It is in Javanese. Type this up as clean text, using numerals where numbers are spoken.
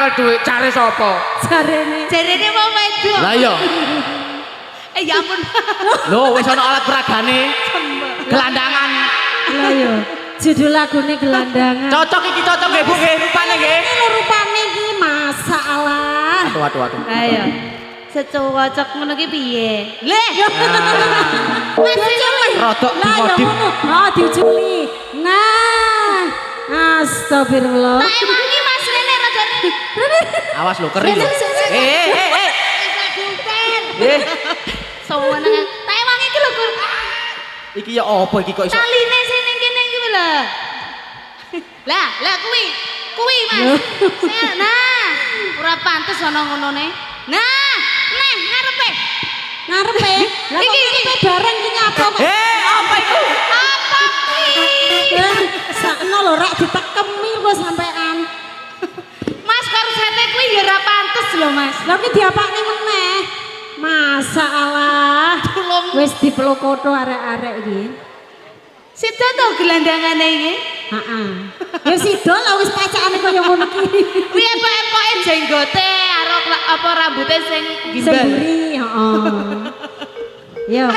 nyekel dhuwit jare sapa? Jarene. Jarene wong wedok. Lah iya. Eh, ya ampun. Lho, wis ana alat peragane. Gelandangan. Lah iya. Judul lagune Gelandangan. Cocok iki, cocok nggih, Bu, nggih, rupane nggih. Ini lho rupane iki, masalah. Aduh, aduh, aduh. Ayo. Secocok ngono ki piye? Leh. Mas iki Rodok Lah ya dimodif. ngono. Oh, diuculi. Nah. Astagfirullah. Tak ewangi, Mas, rene rada rene. Awas lho, keri lho. Eh, eh, eh, eh. Wis lagi upen. Eh, Saweneng. Tak ewangi iki lho, Gur. Iki ya apa iki kok iso? Taline sing ning kene iki lho. Lah, lah kuwi. Kuwi, Mas. Sing nah, ora pantes ana ngonone. Nah, neh ngarepe. Ngarepe. Lah kok Iki, iki. ngarepe bareng iki nyapa kok? Eh, apa iku? Apa kuwi? Eh, sakno lho rek ditekemi lho sampean. Mas, korsete kuwi ya ora pantes lho, Mas. Lah ki diapakne meneh? Masalah. Tulung. Wis diplokoto arek-arek iki. Sida to gelandangane iki? Heeh. Ya sida lah, wis pacakane kaya ngono ki. Kuwi epok-epoke jenggote karo apa rambute sing Sing gimbal. mburi, heeh. Ya, Mas.